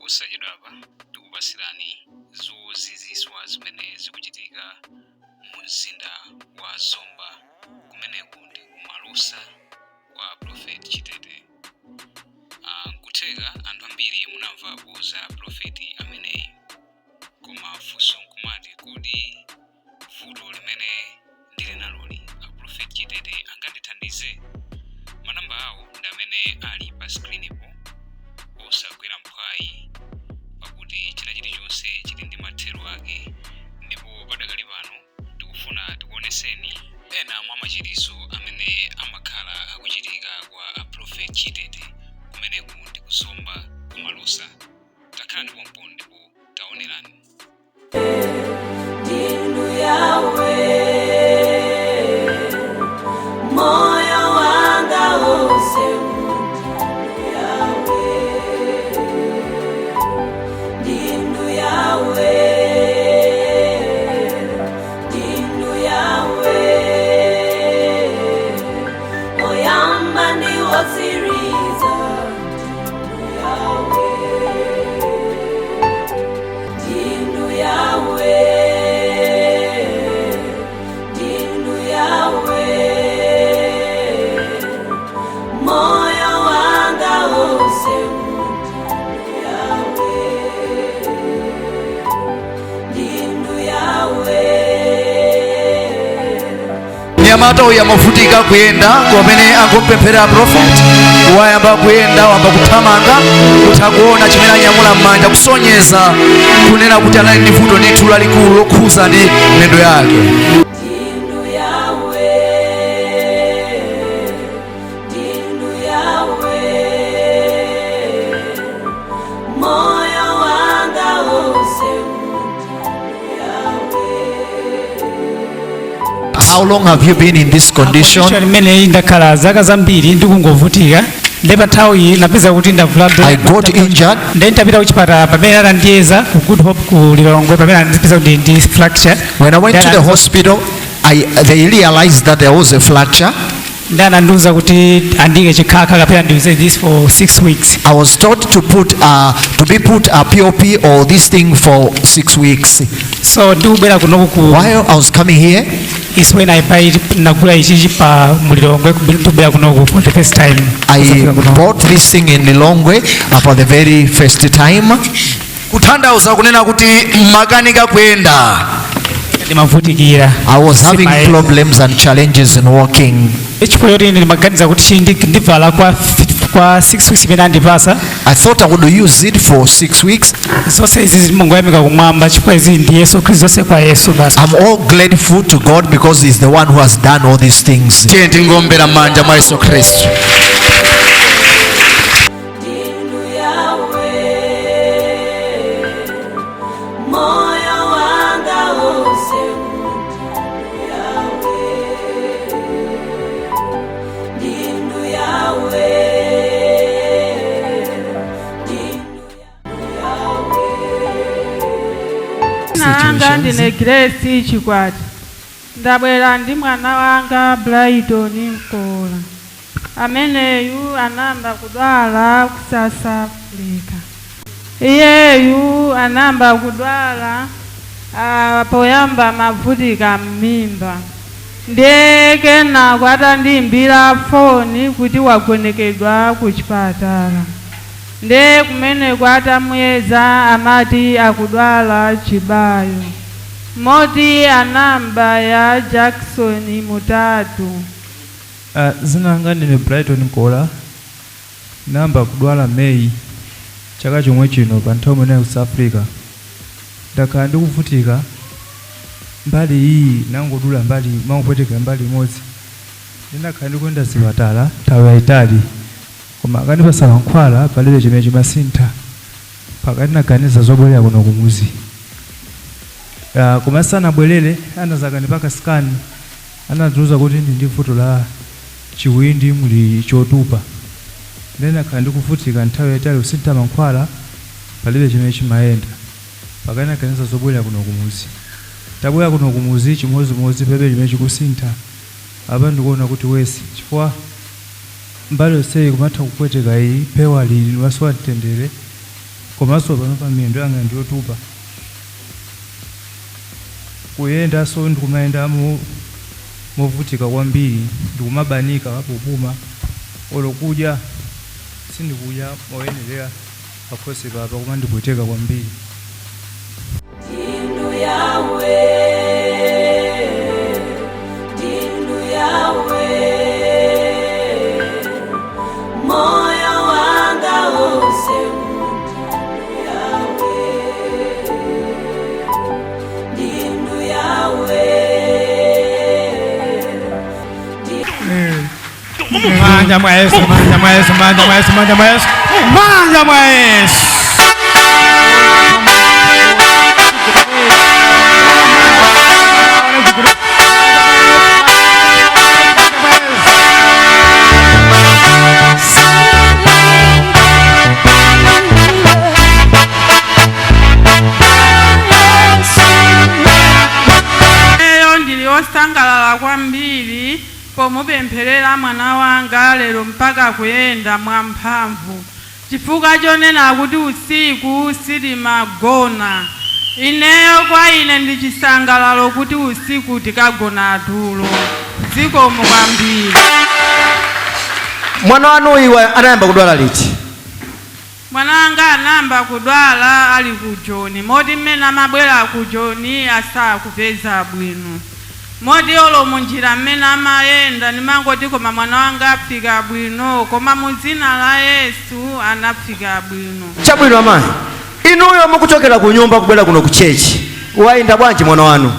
Posachedwapa tikupasirani zoziziswa zimene zikuchitika mu mzinda wa Zomba, kumeneku ndi kumalusa kwa Prophet Chitete. Nkutheka anthu ambiri munamvapo za prophet ameneyi, koma funso nkumati, kodi vuto limene ndili naloli a Prophet Chitete angandithandize? Manamba awo ndi amene ali pa screen-po. Osagwera mphwayi, pakuti china chilichonse chili ndi mathero ake, ndipo padakali pano tikufuna tikuoneseni ena mwa machiriso amene amakhala akuchitika kwa a Prophet Chitete, kumeneku ndi kuZomba kumalusa. Takhalani pompo ndipo taonerani. Ndinu Yawe, moyo wanga wonse ndinu Yawe, ndinu Yawe, ndinu Yawe, oyamba ndi wotsiriza, ndinu Yawe, ndinu Yawe, ndinu Yawe, moyo wanga wonse ndinu Yawe, ndinu Yawe. Mnyamata uyu amavutika kuyenda, pamene akumpempherera prophet wayamba kuyenda, wayamba kuthamanga, kutha kuona chimene anyamula m'manja, kusonyeza kunena kuti anali ndi vuto ndithu lalikulu lokhuza ndi miyendo yake. Ndinu Yawe, ndinu Yawe, moyo wanga wonse ndinu Yawe. How long have you been in this condition? Condition imeneyi ndakhala zaka zambiri ndikungovutika, ndi pa nthawi iyi napeza kuti ndavulala. I got injured. Ndi nditapita kuchipatala, pamene anandiyeza ku Good Hope ku Lilongwe, pamene andipeza kuti ndi fracture. When I went to the hospital, they realized that there was a fracture. Ndi anandiuza kuti andiyike chikhakha kapena ndiuze this for 6 weeks. I was told to be put a POP or this thing for 6 weeks. So ndikubwera kunoku ku While I was coming here, is when I buy, nagula ichichi pa mu Lilongwe, ndikubwera kunoku for the first time. I Kusafika kunoku. bought this thing in Lilongwe for the very first time. Kutanthauza kunena kuti makanika kuyenda? Ndimavutikira. I was having Simaye- problems and challenges in walking. Chifukwa choti ine ndimaganiza kuti chi ndivala kwa 6 weeks imene andipasa. I thought I would use it for 6 weeks. Zonse izi zimungoyamika kumwamba, chifukwa izi ndi Yesu Khristu, zonse kwa Yesu basi. I'm all grateful to God because He's the one who has done all these things. Tiye tingombera m'manja mwa Yesu Khristu. Ndinu Yawe, moyo wanga wonse ndinu Yawe, ndinu Yawe, ndinu Yawe. Nanga ndine Grace Chikwati, ndabwera ndi mwana wanga Brighton Mkola. Ameneyu anamba kudwala ku South Africa. Iyeyu anamba kudwala, poyamba mavutika m'mimba, ndiye kenako atandiyimbira foni kuti wagonekedwa ku chipatala, ndiye kumeneko atamuyeza amati akudwala chibayo, moti anamba ya jakisoni mutatu. Zina langa ndine Brighton Nkola. Namba kudwala Meyi chaka chomwe chino, pa nthawi imeneyo ku South Africa. Ndakhala ndikuvutika mbali iyi, nangodula mbali, mangopweteka mbali imodzi. Ndinakhala ndikuyenda zipatala nthawi yayitali, koma akandipasa mankhwala palibe chimene chimasintha, pakati naganiza zobwerera kuno kumuzi. Koma sanabwerere, anazakandipaka scan, anatiuza kuti ndi ndi vuto la chiwindi, muli chotupa. Ndinakhala ndikuvutika nthawi yayitali, kusintha mankhwala, palibe chimene chimayenda, pakati naganiza zobwerera kuno kumuzi. Tabwera kuno kumuzi, chimodzimodzi, palibe chimene chikusintha. Apa ndikuona kuti worse, chifukwa mbali yonseyi kumatha kupweteka, iyi phewa lili maso mtendere. Komanso pano pa miyendo yanga ndiyotupa. Kuyendanso ndikumayenda movutika kwambiri, ndikumabanika popuma, olo kudya sindikudya moyenerera, pakhosi papa kumandipweteka kwambiri. Ndinu Yahweh, ndinu Yahweh, moyo wanga wose ndinu Yahweh, ndinu Yahweh. Manja mwa Yesu, manja mwa Yesu, manja mwa Yesu, manja mwa Yesu, manja mwa Yesu. Eyo ndili osangalala kwambiri pomupempherera mwana wanga lero mpaka kuyenda mwamphamvu, chifukwa chonena kuti usiku sitimagona. Ineyo kwa ine ndi chisangalalo kuti usiku tikagona tulo. Zikomo kwambiri. Mwana wanu iwe anayamba kudwala liti? Mwana wanga anayamba kudwala ali ku Joni, moti mmene amabwera ku Joni asakupeza bwino, moti olo munjira mmene amayenda ndimangoti, koma mwana wanga afika bwino? Koma mu dzina la Yesu anafika bwino. Chabwino amayi, inuyo mukuchokera ku nyumba kubwera kuno ku church, wayenda bwanji mwana wanu?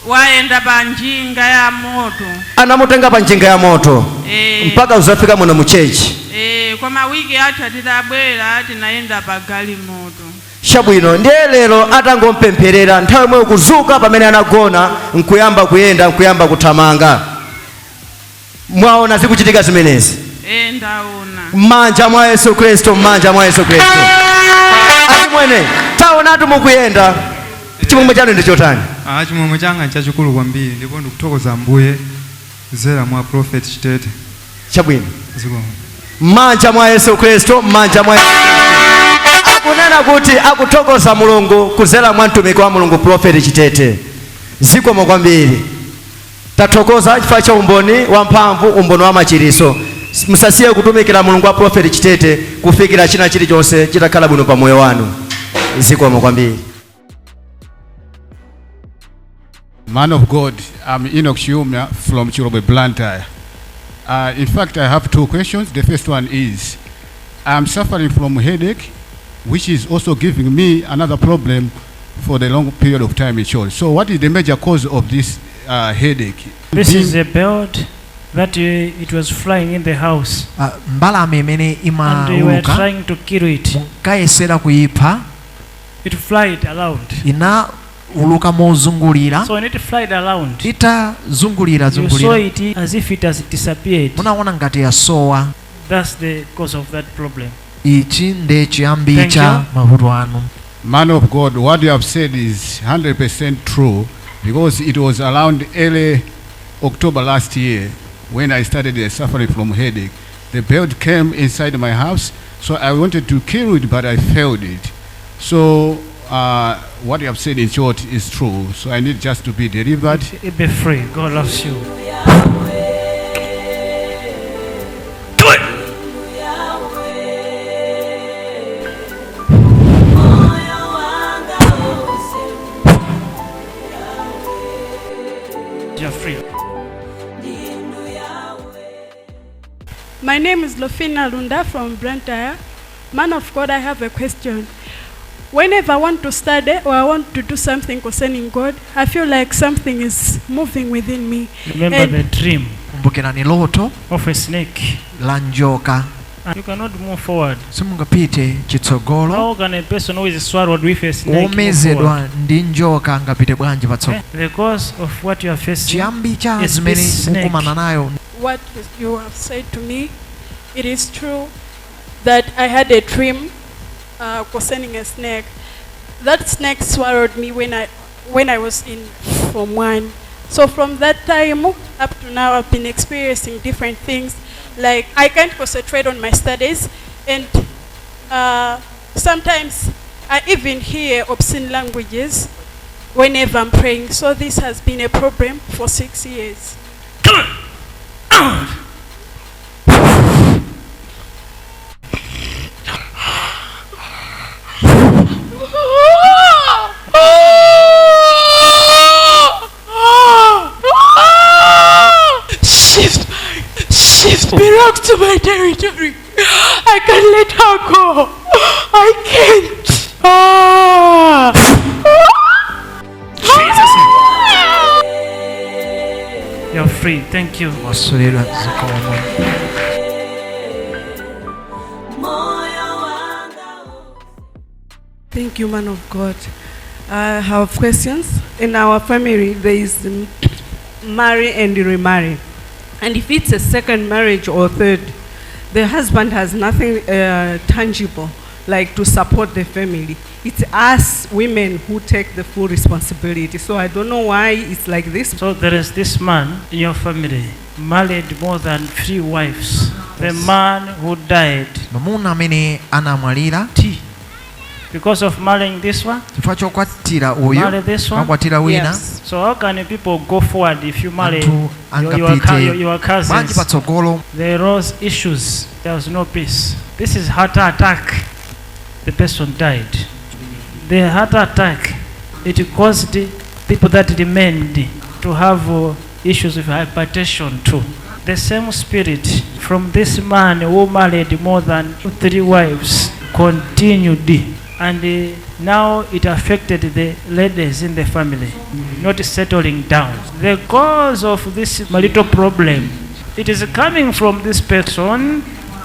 Wayenda pa njinga ya moto. Anamutenga pa njinga ya moto? Eh. Mpaka uzafika muno mu church? Eh, koma wiki yatha titabwera tinayenda pa galimoto. Chabwino, ndiye lero atangompempherera, nthawi imwe kuzuka pamene anagona nkuyamba kuyenda, nkuyamba kuthamanga. Mwaona zikuchitika zimenezi? Eh, ndaona. M'manja mwa Yesu Khristu, m'manja mwa Yesu Khristu. Achimwene, taonatu mukuyenda, chimwemwe chanu ndi chotani? Ah, chimwemwe changa nchachikulu kwambiri ndipo ndikuthokoza Ambuye kudzera mwa Prophet Chitete. Chabwino. Zikomo. M'manja mwa Yesu Khristu, m'manja mwa Yesu Khristu. Akunena kuti akuthokoza Mulungu kudzera mwa mtumiki wa Mulungu Prophet Chitete. Zikomo kwambiri, tathokoza chifukwa cha umboni wamphamvu, umboni wa machiriso. Musasiye kutumikira Mulungu wa Prophet Chitete kufikira china chilichonse chitakhala bwino pa moyo wanu. Zikomo kwambiri. Man of God, I'm Enoch Chiumia from Chirobwe, Blantyre. In fact, I have two questions. The first one is, I'm suffering from headache, which is also giving me another problem for the long period of time in short. So what is the major cause of this headache? This is a bird that it was flying in the house Ah, mbalame imene and we were imauluka trying to kill it. munkayesera kuyipha. It flied around. Inauluka mozungulira. So when it flied around, Itazungulira you saw zungulira, it as if it has disappeared. munaona ngati yasowa. That's the cause of that problem. Ichi nde chiyambi Thank cha you. mavuto anu. Man of God, what you have said is 100% true because it was around early October last year when I started suffering from headache. The bird came inside my house, so I wanted to kill it, but I failed it. So what you have said in short is true. So I need just to be delivered. Be free. God loves you. Yahweh, moyo wanga wose. You're free. Ndinu Yahweh. My name is Lofina Lunda from Blantyre. Man of God, I have a question. Whenever I want to study or I want to do something concerning God, I feel like something is moving within me. Remember And the dream Kumbukirani loto of a snake. La njoka. You cannot move forward. Simungapite chitsogolo. How can a person who is swallowed with a snake move forward? Womezedwa ndi njoka angapite bwanji patsogolo? Eh, the cause of what you are facing Chiyambi cha is zimene this snake. mukumana nayo What you have said to me, it is true that I had a dream concerning a snake. That snake swallowed me when I was in Form 1. So from that time up to now, I've been experiencing different things. Like I can't concentrate on my studies, and Sometimes I even hear obscene languages whenever I'm praying. So this has been a problem for 6 years. Come out. She's belongs to my territory. I can't let her go. I can't. Ah. Jesus. You're free. Thank you. Masulidwa zikomo. Moyo wanga. Thank you, man of God. I have questions. In our family, there is marry and remarry. And if it's a second marriage or third, the husband has nothing tangible like to support the family. It's us women who take the full responsibility. So I don't know why it's like this. So there is this man in your family, married more than three wives. The man who died Mwamuna amene anamwalira T because of marrying this one, chifukwa chokwatira uyu marry this one. akwatira wina. Yes. So how can people go forward if you marry Anthu your, angapite your bwanji cousins? patsogolo? There rose issues. There was no peace. This is heart attack. The person died. The heart attack, it caused people that remained to have issues with hypertension too. The same spirit from this man who married more than three wives continued, and now it affected the ladies in the family, not settling down. The cause of this marital problem, it is coming from this person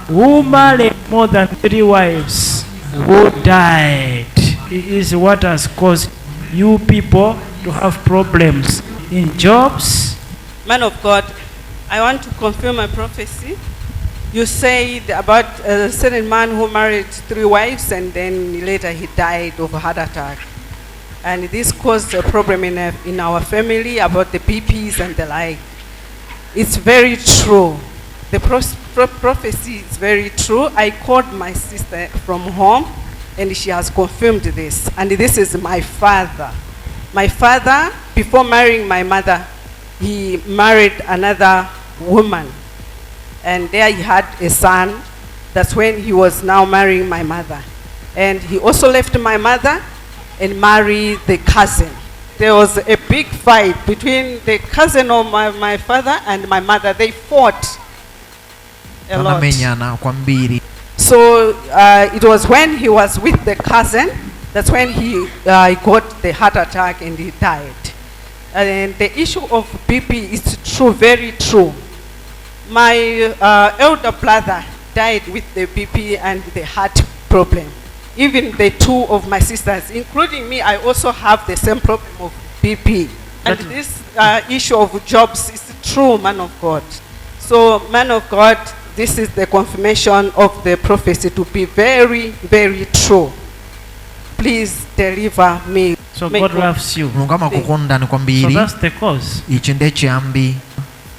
who married more than three wives, who died. It is what has caused you people to have problems in jobs. Man of God, I want to confirm my prophecy. You said about a certain man who married three wives and then later he died of a heart attack. And this caused a problem in our family about the BPs and the like. It's very true. The prophecy is very true. I called my sister from home and she has confirmed this. And this is my father. My father, before marrying my mother, he married another woman. And there he had a son. That's when he was now marrying my mother. And he also left my mother and married the cousin. There was a big fight between the cousin of my father and my mother. They fought a lot. Anamenyana kwambiri. So it was when he was with the cousin, that's when he got the heart attack and he died. And the issue of BP is true, very true. My elder brother died with the BP and the heart problem. Even the two of my sisters, including me, I also have the same problem of BP. And this issue of jobs is true, man of God. So, man of God, this is the confirmation of the prophecy to be very, very true. Please deliver me. So May God God- loves you. Mulungu amakukondani So kwambiri. that's the cause. Ichi ndiye chiyambi.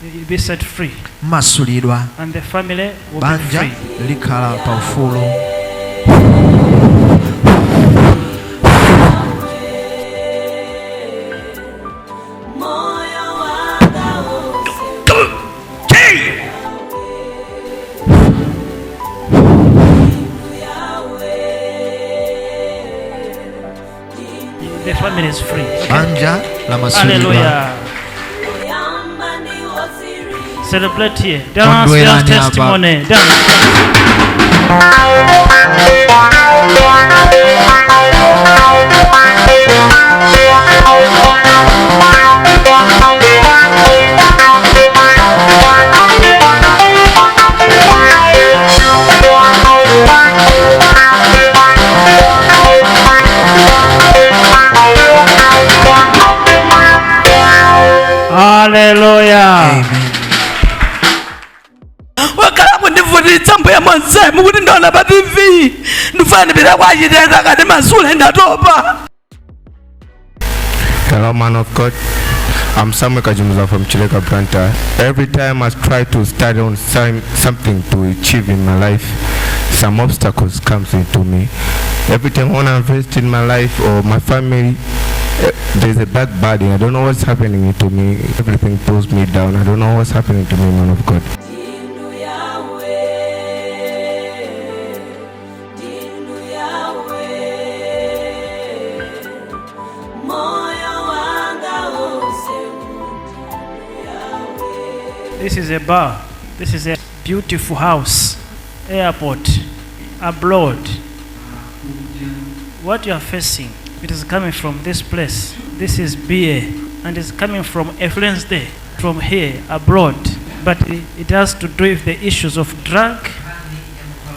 You'll be set free. Mmasulidwa. And the family will be Banja free. likhala pa ufulu. Moyo wanga wose. The family is free. Okay? Banja lamasulidwa. Hallelujah. Yamba ndiwotsiriza. Celebrate here. Dance, dance Kondwerani apa. testimony. Dance. Hallelujah. Amen. Wakhala kundivutitsa mbuya monsemu kuti ndiona pa TV ndifanipita kwachiteta kati masule ndatopa. Hello, man of God. I'm Samuel Kajumuza from Chileka Branta. Every time I try to start on something to achieve in my life, some obstacles comes into me. Every time I want to invest in my life or my family, there's a bad burden. I don't know what's happening to me. Everything pulls me down. I don't know what's happening to me, man of God. Ndinu Yahweh, Ndinu Yahweh, moyo wanga wonse Yahweh. This is a bar. This is a beautiful house, airport, abroad. What you are facing, it is coming from this place. This is BA, and it's coming from a Wednesday, from here, abroad. But it has to do with the issues of drug,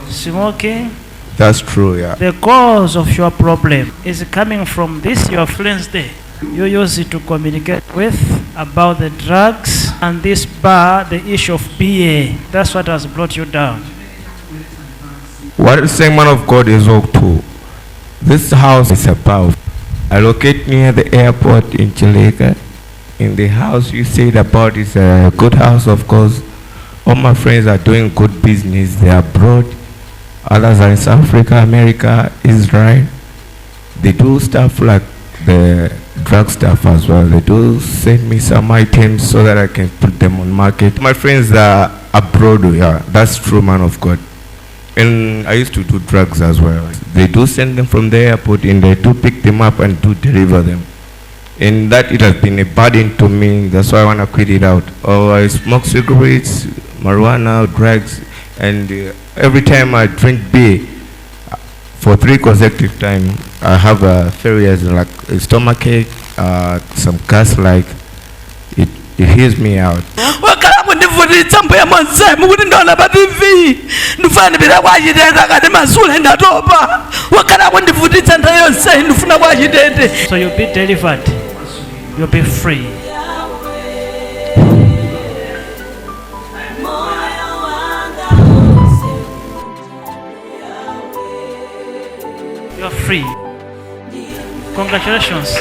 smoking. That's true, yeah. The cause of your problem is coming from this your Wednesday. You use it to communicate with about the drugs and this bar, the issue of BA. That's what has brought you down. What you're saying, man of God, is all true. This house is above. I locate near the airport in Chileka. In the house you said about is a good house, of course. All my friends are doing good business. They are abroad. Others are in South Africa, America, Israel. They do stuff like the drug stuff as well. They do send me some items so that I can put them on market. My friends are abroad, yeah. That's true, man of God. And I used to do drugs as well. They do send them from the airport and they do pick them up and do deliver them. And that it has been a burden to me. That's why I want to quit it out. Oh, I smoke cigarettes, marijuana, drugs, and every time I drink beer, for 3 consecutive times, I have failures like a stomachache, some gas like it, it heals me out. Wakhala kundivutitsa mbuya monsemu kuti ndiona pa TV ndifuna ndipita kwa Chitete akati masule ndatopa wakhala kundivutitsa nthawi yonse ndifuna kwa Chitete. So you'll be delivered. You'll be free. Moyo wanga wonse You're free. Congratulations.